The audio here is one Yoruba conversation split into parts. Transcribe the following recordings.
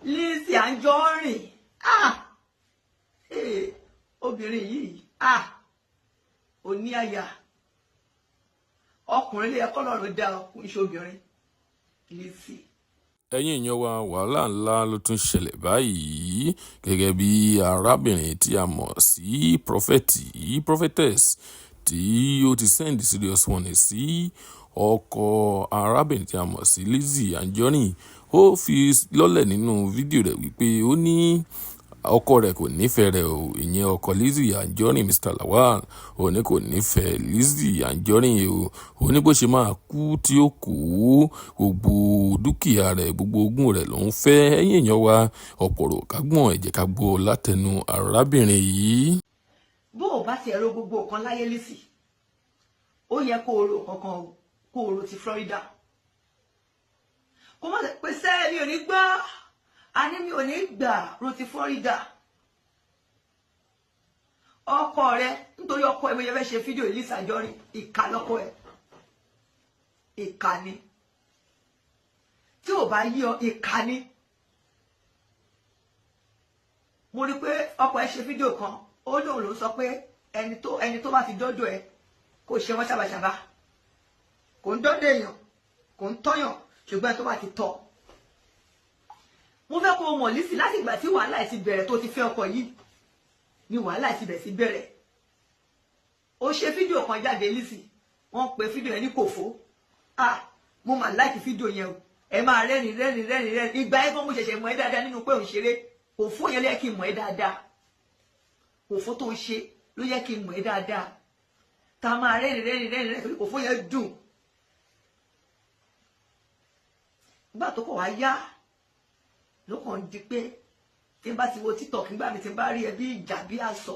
Lizzy Anjorin, ah, obìnrin yìí, ah, ó ní àyà. Ọkùnrin lè kọ́ lọ́rùn dá ọkùnrin ṣobìnrin Lizzy. Ẹ̀yin èèyàn wa, wàhálà ńlá ló tún ṣẹlẹ̀ báyìí gẹ́gẹ́ bí arábìnrin tí a mọ̀ sí prophetess tí ó ti send serious warning sí ọkọ arábìnrin tí a mọ̀ sí Lizzy Anjorin. Ó fi lọ́lẹ̀ nínú fídíò rẹ̀ wípé ó ní ọkọ rẹ̀ kò nífẹ̀ẹ́ rẹ̀ o, ìyẹn ọkọ Lizzy Anjorin, Mr. Lawal. Ó ní kò nífẹ̀ẹ́ Lizzy Anjorin o. Ó ní bó ṣe máa kú tí ó kú, gbogbo dúkìá rẹ̀, gbogbo ogún rẹ̀ ló ń fẹ́. Ẹ̀yin èèyàn wa, ọ̀pọ̀rọ̀ kágbọ̀n, ẹ jẹ́ ká gbọ́ látẹnu arábìnrin yìí. Bó o bá ti ẹ̀rọ gbogbo nǹkan láyé Lizzy, ó yẹ kó o ro kankan, kó o ro ti Florida. Kó má pè sẹ́ mi ò ní gbọ́, àní mi ò ní gbà, ro ti Florida. Ọkọ rẹ, nítorí ọkọ ẹ mo yẹ fẹ́ ṣe fídíò. Lizzy Anjorin, ìkà lọ́kọ ẹ, ìkà ni. Tí ò bá yí ọ, ìkà ni. Mo rí pé ọkọ ẹ ṣe fídíò kan, ó lóun ló sọ pé ẹni tó bá ti dọ́dọ̀ ẹ kó ṣe wọ́n ṣàbàṣàbà. Kò ń dọ́dọ̀ èèyàn, kò ń tọ́yàn, ṣùgbọ́n ẹni tó bá ti tọ́. Mo fẹ́ kó o mọ̀ Lizzy, láti ìgbà tí wàhálà ẹ̀ ti bẹ̀rẹ̀ tó ti fẹ́ ọkọ yìí ni wàhálà ẹ̀ ti bẹ̀rẹ̀ sí bẹ̀rẹ̀. Ó ṣe fídíò kan jáde Lizzy, wọ́n pe fídíò yẹn ní kòfó. Ah, mo mà like fídíò yẹn o. Ẹ máa rẹ́rìn rẹ́rìn rẹ́rìn rẹ́rìn. Ìgbà yẹn gan mo ṣẹ̀ṣẹ̀ mọ̀ ẹ́ dáadáa nínú pé òun ṣeré. Kòfó yẹn ló yẹ kí n mọ̀ ẹ́ dáadáa. Kòfó tó ń ṣe ló yẹ kí n mọ̀ ẹ́ dáadáa, tá a máa rẹ́rìn rẹ́rìn rẹ́rìn rẹ́rìn torí kòfó yẹn dùn. Nígbà tó kọ̀ wá yá ló kàn ń di pé tí n bá ti wo TikTok nígbà mi, tí n bá rí ẹ bí ìjà bí àsọ,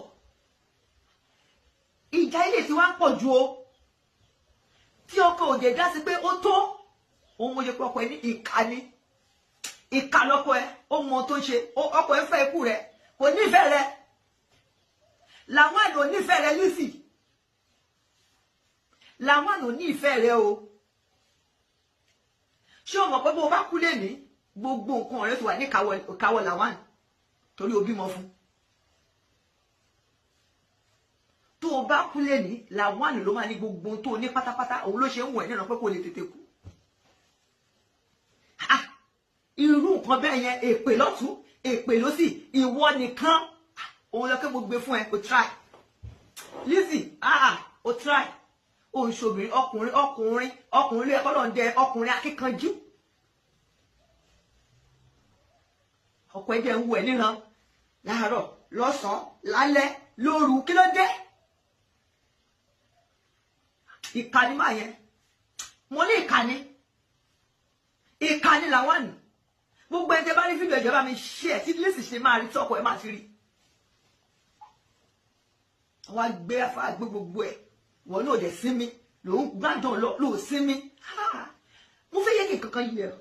ìjà ilé tí wàá ń pọ̀ ju o, tí ọkọ òde dá sí pé ó tó òun. Mo ṣe pé ọkọ ẹ ní ìkà ni, ìkà lọkọ ẹ. Ó mọ tó ń ṣe. Ọkọ ẹ fẹ́ ikú rẹ, kò nífẹ̀ẹ́ rẹ. Làwọn àná nífẹ̀ẹ́ rẹ Lizzy, làwọn àná nífẹ̀ẹ́ rẹ o. Ṣé o mọ̀ pé bó o bá kú lé ní gbogbo nǹkan rẹ ti wà ní ìkáwọ́ Lawal, torí o bímọ fún? Tó o bá kú lé ní, Lawal ló máa ní gbogbo tó o ní pátápátá. Òun ló ṣe ń wọ̀ ẹ́ nínú pé kò lè tètè kú. Irú nǹkan bẹ́ẹ̀ yẹn, èpè lọ́tún, èpè lọ́sì, ìwọ nìkan òun lọ kí mo gbé fún ẹ. O try Lizzy, ah, o try. O ń ṣobìnrin, ọkùnrin, ọkùnrin, ọkùnrin ló yẹ kọ́ ló ń dẹ ọkùnrin akíkanjú. Ọkọ ẹ̀jẹ̀ ń wù ẹ́ níran láàárọ̀, lọ́sàn-án, lálẹ́, lóru. Kí ló dé? Ìkànnì máa yẹn, mo ní ìkànnì, ìkànnì làwọn nì. Gbogbo ẹni tẹ́ bá ní fídíò ẹ̀jẹ̀ bá mi ṣe ẹ̀ tí Lizzy ṣe máa rí, tí ọkọ ẹ̀ máa ti rí. Wọ́n á gbé afá gbé gbogbo ẹ̀, wọ́n náà dẹ̀ sí mi lòún gbádùn lọ lòún sí mi. Mo fẹ́ yẹ kí nǹkan kan yẹ ọ.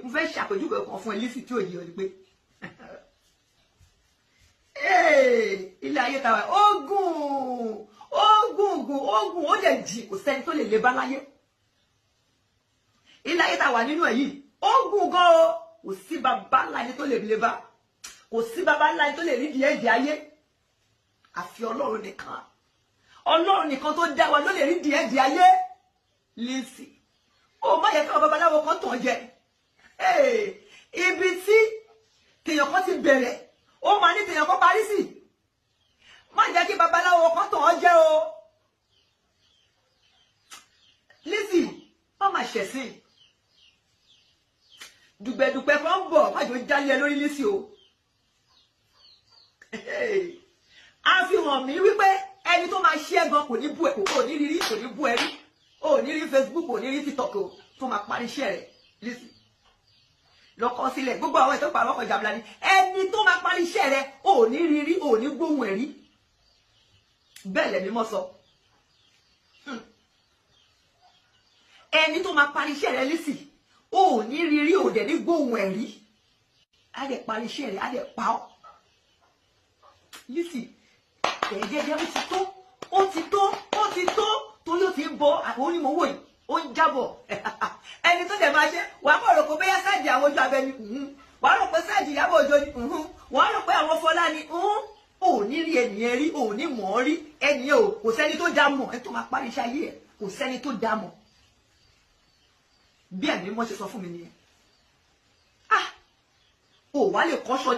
Mo fẹ́ ṣàpèjúwe kan fún ẹ Lizzy tí ò yẹ ọ, ni pé ilé ayé tàwa, ogun ogun ogun ogun, ó lè jì, kò sẹ́ni tó lè lè bá láyé. Ilé ayé tàwa nínú ẹ̀ yìí, ogun gan o. Kò sí bàbá ńlá ẹni tó lè lè bá, kò sí bàbá ńlá ẹni tó lè rí díẹ̀ díẹ̀ ayé, àfi Ọlọ́run nìkan. Ọlọ́run nìkan tó dá wa ló lè rí díẹ̀ díẹ̀ ayé. Lizzy, ó má yẹ káwọn babaláwo kan tàn jẹ. Ibi tí tèèyàn kan ti bẹ̀rẹ̀, ó máa ní tèèyàn kan parí sí. Má jẹ́ kí babaláwo kan tàn ọ́ jẹ o. Lizzy, má má ṣẹ̀sìn. Dùgbẹ̀dùgbẹ̀ kan ń bọ̀, má jò jálẹ̀ lórí Lizzy o. A fi hàn mí wípé ẹni tó máa ṣe é gan kò ní bú ẹ, kò ní rí, kò ní bú ẹ rí, ò ní rí Facebook, ò ní rí TikTok o, tó máa parí iṣẹ́ rẹ̀. Lizzy, lọ́kọ sílẹ̀ gbogbo àwọn ètò ìpàrọ̀ ọkọ̀ jàmbá ni. Ẹni tó máa parí iṣẹ́ rẹ̀, ò ní rí rí, ò ní gbóhùn ẹ̀ rí. Bẹ́ẹ̀ lẹ̀mí mọ́ sọ. Ẹni tó máa parí iṣẹ́ rẹ̀ Lizzy, ò ní rí rí, ò dẹ̀ ní gbóhùn ẹ̀ rí. Á dẹ̀ parí iṣẹ́ rẹ̀, á dẹ̀ pa ọ́. Lizzy, ẹ̀ẹ́dẹ́gbẹ́, ó ti tó, ó ti tó, ó ti tó, torí ó ti ń bọ àwọn onímọ̀wò yìí, ó ń jábọ̀. Ẹni tó dẹ̀ máa ṣe wàá kọ̀ rò kó bẹ́yà sáàdì àwọn ojú abẹ ni. Wàá rò pé sáàjì Ìyábọ̀ Òjó ni, wàá rò pé àwọn Fọlá ni. Ò ní rí ẹnìyẹn rí, ò ní mọ̀ ọ́ rí ẹnìyẹn o. Kò sẹ́ni tó dá mọ̀ ẹ tó máa parí iṣẹ́ ayé ẹ̀, kò sẹ́ni tó dá mọ̀. Bí ẹ̀mí mọ́ ṣe sọ fún mi nìyẹn. Ah, ò wá lè kọ́ṣọ́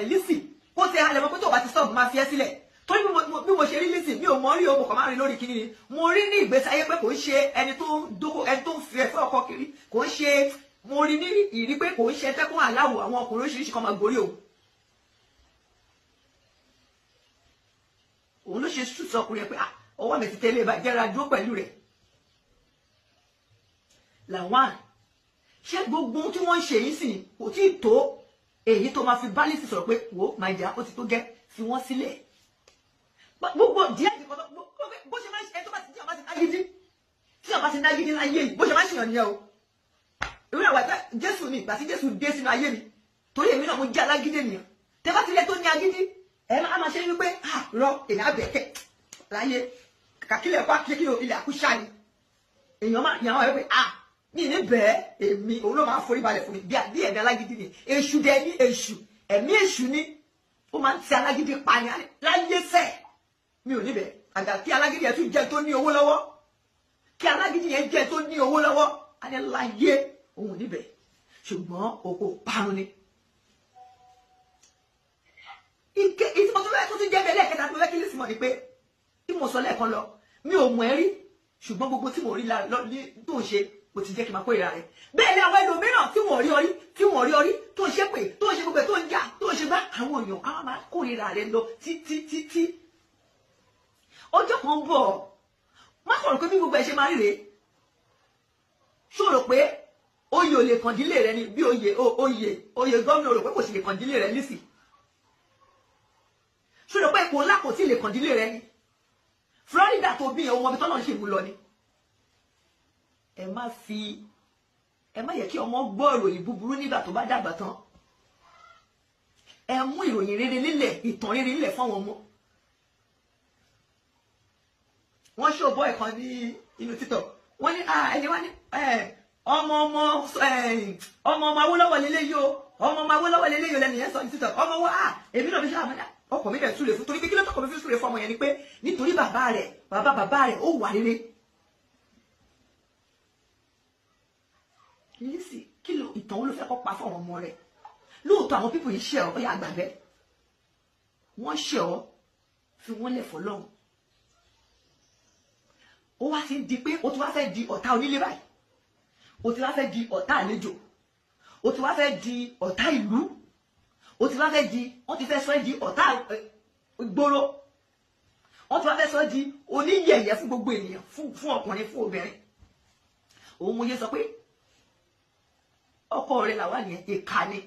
Lizzy kó tẹ alẹ́ mọ́ pé tó o bá ti sọ̀bù máa fi ẹ́ sílẹ̀. Torí bí mo ṣe rí Lizzy, mi ò mọ̀ rí o, mo kàn máa rí lórí kíní ni. Mo rí ní ìgbésí ayé pé kò ń ṣe ẹni tó ń dóko, ẹni tó ń fi ẹ̀fẹ́ ọkọ kiri, kò ń ṣe. Mo rí ní ìrí pé kò ń ṣe tẹ́kùn aláwọ̀ àwọn ọkùnrin oríṣiríṣi kan máa gorí òun. Òun ló ṣe sùsọ ọkùnrin yẹn pé ọwọ́ mi ti tẹ́lẹ̀ bá jẹ́ra dúró pẹ̀lú rẹ̀. Lawan, ṣé gbogbo ohun tí wọ́n ń ṣe yìí sì kò tí ì tó èyí tó máa fi bá Lizzy sọ̀rọ̀ pé wò máa jà, ó ti tó gẹ́, fi wọ́n sílẹ̀. Gbogbo díẹ̀ nìkan tó bó ṣe máa ń ṣe, tó bá ti tí ọba ti nágídí, tí ọba ti nágídí láyé yìí, bó ṣe máa ń ṣèyàn nìyẹn o. Ìwé àwọn àti Jésù ni, ìgbà tí Jésù dé sínú ayé mi, torí èmi náà mo jẹ́ alágídí ènìyàn. Tẹ bá ti rí ẹ tó ní agídí, ẹ máa ṣe wípé rọ èèyàn abẹ́kẹ̀ láyé kàkílẹ̀ pa kí ilẹ̀ àkúṣà ni. Èèyàn máa yàn wọ́n pé mi ní bẹ́ẹ̀, èmi òun ló máa forí balẹ̀ fún mi bí ẹ̀mí alágídí ni. Èṣù dẹ ní èṣù, ẹ̀mí èṣù ni ó máa ń ti alágídí pa ni láyé sẹ́ẹ̀. Mi ò ní bẹ́ẹ̀. Àgbà kí alágídí yẹn tún jẹ́ tó ní owó lọ́wọ́, kí alágídí yẹn jẹ́ tó ní owó lọ́wọ́, á ní láyé òun ò ní bẹ́ẹ̀. Ṣùgbọ́n òkò parun ni. Ike ìtí mo tún fẹ́ tó tún jẹ́ bẹ́ẹ̀ lẹ́ẹ̀kẹta tó fẹ́ kí Lizzy mọ̀ ni pé tí mo sọ lẹ́ẹ̀kan lọ, mi ò mọ̀ ẹ́ rí, ṣùgbọ́n gbogbo tí mo rí tó ń ṣe kò ti jẹ́ kí n máa kó ìra rẹ̀. Bẹ́ẹ̀ ni àwọn ẹlòmíràn tí wọ́n rí ọrí, tí wọ́n rí ọrí, tó ń ṣe pé, tó ń ṣe gbogbo ẹ̀, tó ń jà, tó ń ṣe bá àwọn èèyàn, àwọn máa kórìíra rẹ̀ lọ títí títí. Ọjọ́ kan bọ̀, má kọ̀ rò pé bí gbogbo ẹ̀ ṣe máa rí rèé. Ṣó rò pé oyè ò lè kàn dílé rẹ ni? Bí oyè oyè oyè gómìnà rò pé kò sì lè kàn dílé rẹ Lizzy. Ṣó rò pé ipò ńlá kò sì lè kàn dílé rẹ ni? Florida tó bí yẹn, ọmọ ibi tọ́lọ́ ń ṣe mú lọ ni. Ẹ má fi, ẹ má yẹ kí ọmọ gbọ́ ìròyìn búburú nígbà tó bá dàgbà tán. Ẹ mú ìròyìn rere lílẹ̀, ìtàn rere lílẹ̀ fún àwọn ọmọ. Wọ́n ṣòbọ̀ ẹ̀kan ní inú títọ̀. Wọ́n ní ẹni wá ní ọmọ ọmọ ọmọ ọmọ Awólọ́wọ̀ lélẹ́yìí o, ọmọ ọmọ Awólọ́wọ̀ lélẹ́yìí o, lẹ́nu yẹn sọ ní títọ̀. Ọmọ wa èmi náà fi ṣe àmọ́ ọkọ̀ mi dẹ̀ súre fún, torí pé kí ló tọkọ̀ mi fi súre fún ọmọ yẹn ni pé nítorí bàbá rẹ̀, bàbá bàbá rẹ̀ ó wà rere. Lizzy, kí ló ìtàn wo ló fẹ́ kọ́ pa fún àwọn ọmọ rẹ̀? Lóòótọ́ àwọn pípò yìí ṣẹ̀ ọ́, ó yà àgbàgbẹ́. Wọ́n ṣẹ̀ ọ́, fi wọ́n lẹ̀ fọlọ́run. Ó wá ti ń di pé ó ti wá fẹ́ di ọ̀tá onílé báyìí, ó ti wá fẹ́ di ọ̀tá àlejò, ó ti wá fẹ́ di ọ̀tá ìlú, ó ti wá fẹ́ di, wọ́n ti fẹ́ sọ ẹ́ di ọ̀tá ìgboro, wọ́n ti wá fẹ́ sọ ẹ́ di oníyẹ̀yẹ́ fún gbogbo ènìyàn, fún ọkùnrin, fún obìnrin. Òun mo yẹ sọ pé ọkọ rẹ̀ làwa nìyẹn, ìkà ni,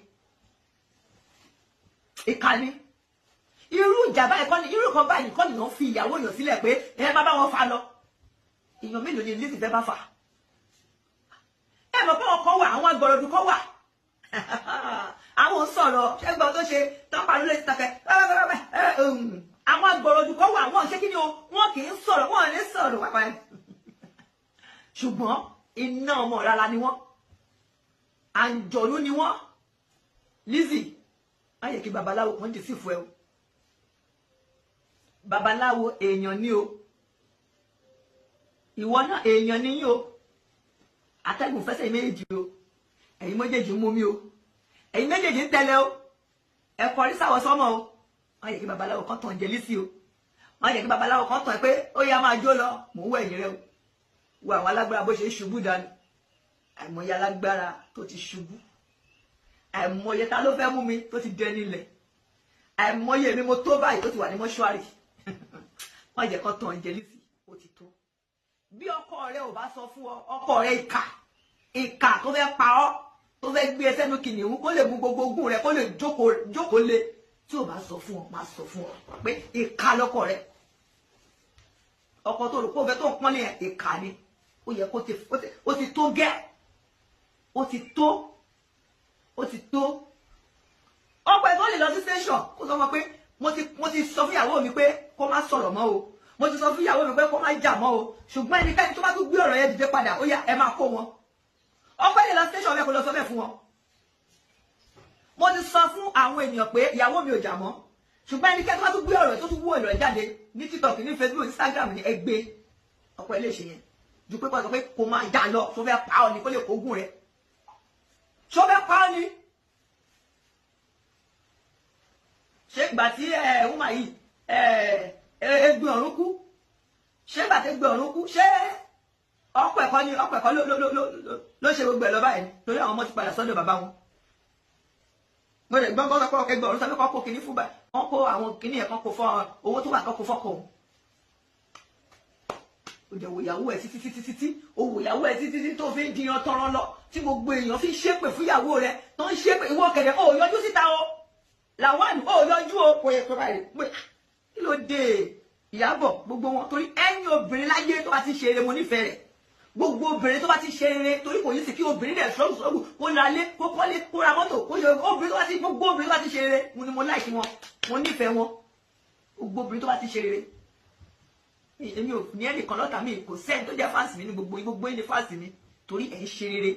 ìkà ni. Irú ìjà báyìí kọ́ ni, irú kan báyìí kọ́ nìyẹn fi ìyàwó yàn sílẹ̀ pé ẹ má bá wọn fa lọ. Èèyàn mélòó ni Lizzy fẹ́ bá fà? Ẹ mọ̀ pé ọkọ wà, àwọn agbọ̀rọ̀dù kọ́ wà. Àwọn sọ̀rọ̀ ṣẹ́gbọ́n tó ṣe tán parí lórí ìtàkẹ́. Àwọn agbọ̀rọ̀dù kọ́ wà, wọ́n ṣé kí ni o, wọ́n kì í sọ̀rọ̀, wọ́n ní sọ̀rọ̀ wápá ẹ̀. Ṣùgbọ́n iná ọmọ rárá ni wọ́n, àǹjọ̀nú ni wọ́n. Lizzy, má yẹ kí babaláwo kan dì sí fún ẹ o. Babaláwo èèyàn ni o, ìwọ náà èèyàn ni yín o. Atẹ́gùn fẹsẹ̀ méjèèjì o, ẹ̀yin méjèèjì ń mú mi o, ẹ̀yin méjèèjì ń tẹ̀lé o, ẹ kọrí sáwọ sọ́mọ o. Má yẹ kí babaláwo kan tàn jẹ Lizzy o, má yẹ kí babaláwo kan tàn pé ó yá máa jó lọ, mò ń wọ ẹ̀yìn rẹ o. Wo àwọn alágbára bó ṣe ń ṣubú dànù, àìmọye alágbára tó ti ṣubú, àìmọye ta ló fẹ́ mú mi tó ti dẹni ilẹ̀, àìmọye mi mo tó báyìí tó ti wà ní mọ́ṣúárì. Má jẹ́ kó tàn jẹ Lizzy, ó ti tó. Bí ọkọ rẹ ò bá sọ fún ọ, ọkọ rẹ ìkà, ìkà tó fẹ́ pa ọ́, tó fẹ́ gbé ẹsẹ̀ nu kìnìún kó lè mú gbogbo ogún rẹ, kó lè jókòó lé, tí ò bá sọ fún ọ, máa sọ fún ọ pé ìkà lọkọ rẹ. Ọkọ tó rò pé ó fẹ́ tó ń pọ́n ní ẹ̀, ìkà ni. Ó yẹ kó ó ti tó gẹ́, ó ti tó, ó ti tó. Ọkọ ẹ̀ tó lè lọ sí station kó sọ fún ọ pé mo ti sọ fún ìyàwó mi pé kó má sọ̀rọ̀ mọ́ o, mo ti sọ fún ìyàwó mi pé kó má jà mọ́ o, ṣùgbọ́n ẹnikẹ́ni tó bá tún gbé ọ̀rọ̀ yẹn dìde padà, ó yá ẹ máa kó wọn. Ọkọ ẹ̀ lè lọ station bẹ́ẹ̀ kó lọ sọ bẹ́ẹ̀ fún wọn. ti sọ fún àwọn ènìyàn pé ìyàwó mi ò jà mọ́, ṣùgbọ́n ẹnikẹ́ni tó bá tún gbé ọ̀rọ̀ tó tún wú ọ̀rọ̀ jáde ní TikTok, ní Facebook, Instagram ní ẹgbẹ́ ọkọ ẹ lè ṣe yẹn ju pé kó sọ pé kó máa jà lọ. Tó fẹ́ pa ọ́ ni, kó lè kógún rẹ̀, tó fẹ́ pa ọ́ ni. Ṣé ìgbà tí ẹ wúmà yìí ẹgbẹ́ ọ̀run kú, ṣé ìgbà tí ẹgbẹ́ ọ̀run kú, ṣé ọkọ ẹ̀kọ́ ni ọkọ ẹ̀kọ́ ló ṣe gbogbo ẹ̀ lọ báyìí? Torí àwọn ọmọ ti padà sọ́dọ̀ bàbá wọn. Mo lè gbọ́n gbọ́n pé ẹgbẹ́ ọ̀run sọ pé kọ́ kó kinní fún báyìí, wọ́n kó àwọn kinní ẹ̀ kan kó fọ́ owó tó wà kọ́ kó fọ́kọ̀ òun. Ó jẹ́ wo ìyàwó ẹ̀ títí títí títí, ó wo ìyàwó ẹ̀ títí títí tó fi ń diyan tọrọ lọ, tí gbogbo èèyàn fi ń ṣépè fún ìyàwó rẹ̀, tó ń ṣépè. Ìwọ kẹ̀dẹ̀ ó yọjú síta o, Lawan ó yọjú o, kò yẹ pé báyìí pé kí ló dé Ìyábọ̀ gbogbo wọn. Torí ẹni obìnrin láyé tó bá ti ṣe eré, mo nífẹ̀ẹ́ rẹ̀. Gbogbo obìnrin tó bá ti ṣe eré, torí kò yí sí kí obìnrin dẹ̀ sọ́ọ̀gù sọ́ọ̀gù kó ra lé, kó kọ́lé, kó ra mọ́tò, kó ṣe. Obìnrin tó bá ti, gbogbo obìnrin tó bá ti ṣe eré mo ni mo láìkí wọn, mo nífẹ̀ẹ́ wọn. Gbogbo obìnrin tó bá ti ṣe eré, èmi ò ní ẹnìkan lọ́tà mi, kò sẹ́ni tó jẹ́ fáǹsì mi ní gbogbo gbogbo yín ní fáǹsì mi, torí ẹ̀ ń ṣe rere.